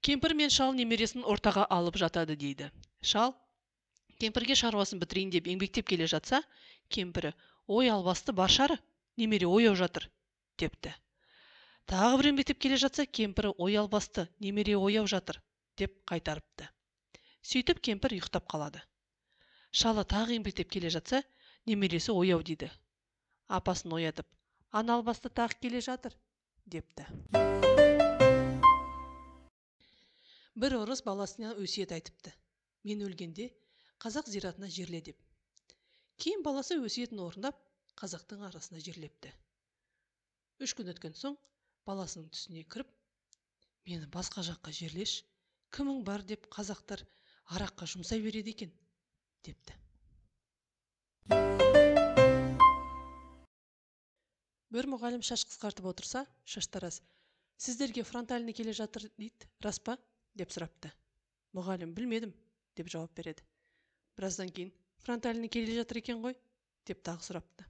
Кемпір мен шал немересін ортаға алып жатады дейді. Шал кемпірге шаруасын бітірейін деп еңбектеп келе жатса, кемпірі: «Ой, албасты, бар шары, немере ояу жатыр», депті. Тағы бір еңбектеп келе жатса, кемпірі: «Ой, албасты, немере ояу жатыр», деп қайтарыпты. Сөйтіп кемпір ұйықтап қалады. Шалы тағы еңбектеп келе жатса, немересі ояу дейді. Апасын оятып: «Ана албасты тағы келе жатыр», депті. Бір орыс баласына өсиет айтыпты: «Мен өлгенде қазақ зиратына жерле», деп. Кейін баласы өсиетін орындап, қазақтың арасына жерлепті. 3 күн өткен соң баласының түсіне кіріп: «Мені басқа жаққа жерлеш, кімің бар деп қазақтар араққа жұмсай береді екен», депті. Бір мұғалім шаш қысқартып отырса, шаштараз: «Сіздерге фронтальный келе жатыр дейді, рас па?» деп сұрапты. Мұғалім: «Білмедім», деп жауап береді. Біраздан кейін: «Фронтальный келе жатыр екен ғой», деп тағы сұрапты.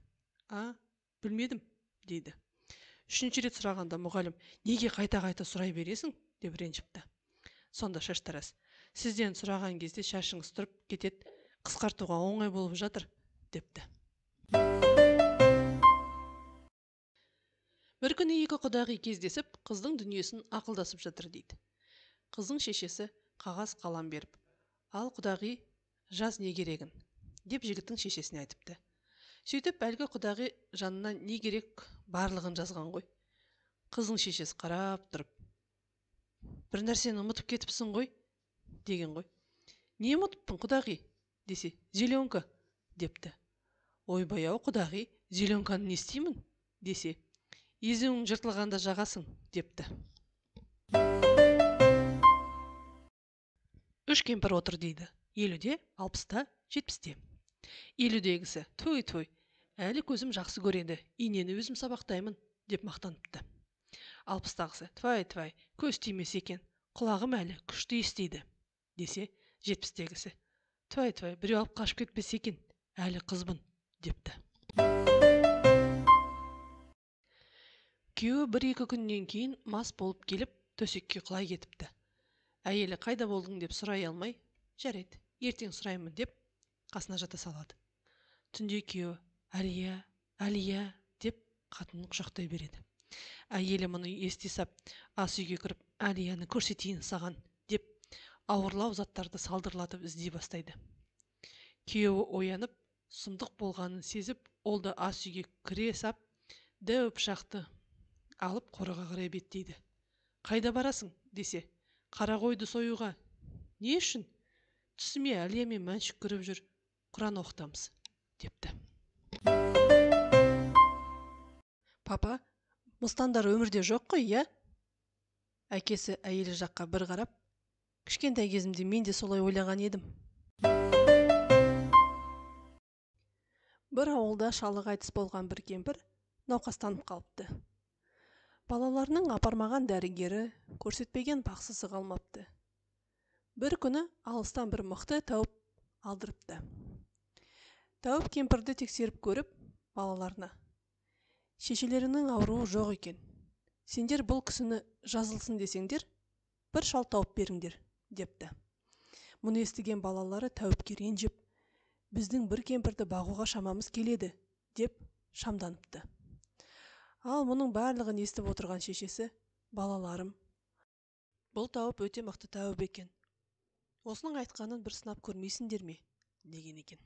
«А, білмедім», дейді. 3-ші рет сұрағанда мұғалім: «Неге қайта-қайта сұрай бересің?» деп ренжіпті. Сонда шаштараз: «Сізден сұраған кезде шашыңыз тұрып кетеді, қысқартуға оңай болып жатыр», депті. Бір күні екі құдағи кездесіп, қыздың дүниесін ақылдасып жатыр дейді. Қыздың шешесі қағаз қалам беріп: «Ал, құдағи, жаз не керегін», деп жігіттің шешесіне айтыпты. Сөйтіп әлгі құдағи жанына не керек барлығын жазған ғой. Қыздың шешесі қарап тұрып: «Бір нәрсені ұмытып кетіпсің ғой», деген ғой. «Не ұмытыппын, құдағи?» десе, «Зеленка», депті. «Ойбай ау, құдағи, зеленканы не істеймін?» десе, «Езуің жыртылғанда жағасың», депті. 3 кемпір отыр дейді. 50-де, 60-та, 70-те. 50-дегісі: «Той-той, әлі көзім жақсы көреді, инені өзім сабақтаймын», деп мақтаныпты. 60-тағысы: «Твай-твай, көз тимесе екен, құлағым әлі күшті естиді», десе, 70-тегісі: «Твай-твай, біреу алып қашып кетпесе екен, әлі қызбын», депті. Күйеуі 1-2 күннен кейін мас болып келіп, төсекке құлай кетіпті. Әйелі қайда болдың деп сұрай алмай, «Жарайды, ертең сұраймын», деп қасына жата салады. Түнде күйеуі: «Әлия, Әлия», деп қатынын құшақтай береді. Әйелі мұны ести сап, ас үйге кіріп, «Әлияны көрсетейін саған», деп ауырлау заттарды салдырлатып іздей бастайды. Күйеуі оянып, сұмдық болғанын сезіп, ол да ас үйге кіре сап, дәу пышақты алып қораға қарай беттейді. «Қайда барасың?» десе, «Қара қойды союға». «Не үшін?» «Түсіме Әлия мен Мәншүк кіріп жүр, Құран оқытамыз», депті. Папа, мыстандар өмірде жоқ қой, иә? Әкесі әйелі жаққа бір қарап: «Кішкентай кезімде мен де солай ойлаған едім». Бір ауылда шалы қайтыс болған бір кемпір науқастанып қалыпты. Балаларының апармаған дәрігері, көрсетпеген бақсысы қалмапты. Бір күні алыстан бір мықты тәуіп алдырыпты. Тәуіп кемпірді тексеріп көріп, балаларына: «Шешелеріңнің ауруы жоқ екен. Сендер бұл кісіні жазылсын десеңдер, бір шал тауып беріңдер», депті. Мұны естіген балалары тәуіпке ренжіп, «Біздің бір кемпірді бағуға шамамыз келеді», деп шамданыпты. Ал мұның барлығын естіп отырған шешесі: «Балаларым, бұл тәуіп өте мықты тәуіп екен. Осының айтқанын бір сынап көрмейсіңдер ме?» деген екен.